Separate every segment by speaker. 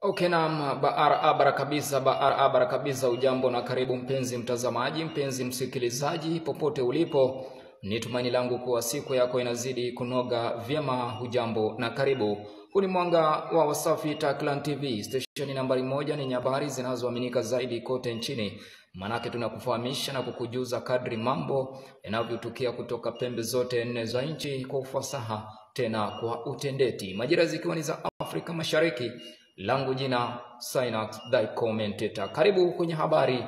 Speaker 1: Okay, naam, barabara kabisa, barabara kabisa. Ujambo na karibu mpenzi mtazamaji, mpenzi msikilizaji, popote ulipo, ni tumaini langu kuwa siku yako inazidi kunoga vyema. Hujambo na karibu. Huu ni mwanga wa Wasafi Taklan TV, stesheni nambari 1 yenye habari zinazoaminika zaidi kote nchini. Manake tunakufahamisha na kukujuza kadri mambo yanavyotukia kutoka pembe zote nne za nchi kwa ufasaha tena kwa utendeti. Majira zikiwa ni za Afrika Mashariki. Langu jina Synax the Commentator. Karibu kwenye habari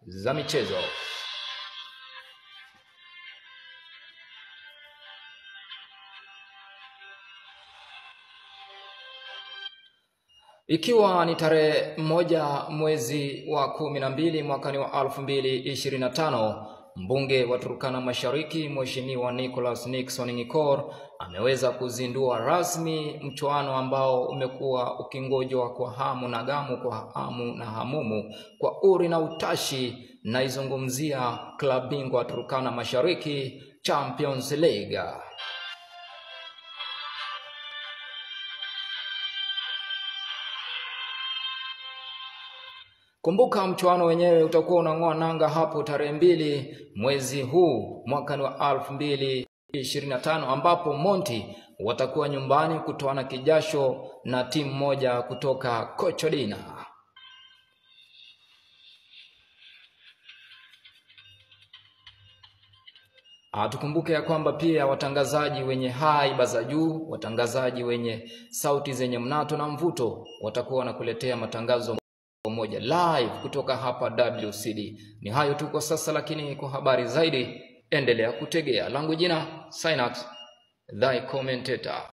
Speaker 1: za michezo. Ikiwa ni tarehe 1 mwezi wa 12 mwakani wa 2025, mbunge wa Turkana Mashariki Mheshimiwa Nicholas Nixon Ngikor ameweza kuzindua rasmi mchuano ambao umekuwa ukingojwa kwa hamu na gamu, kwa hamu na hamumu, kwa uri na utashi. Naizungumzia klabu bingwa Turkana Mashariki Champions League. Kumbuka mchuano wenyewe utakuwa unang'oa nanga hapo tarehe 2 mwezi huu mwaka wa 2025, ambapo Monti watakuwa nyumbani kutoana kijasho na timu moja kutoka Kochodina. Tukumbuke ya kwamba pia watangazaji wenye haiba za juu, watangazaji wenye sauti zenye mnato na mvuto watakuwa wanakuletea matangazo moja live kutoka hapa WCD. Ni hayo tu kwa sasa, lakini kwa habari zaidi endelea kutegea. Langu jina Synax the Commentator.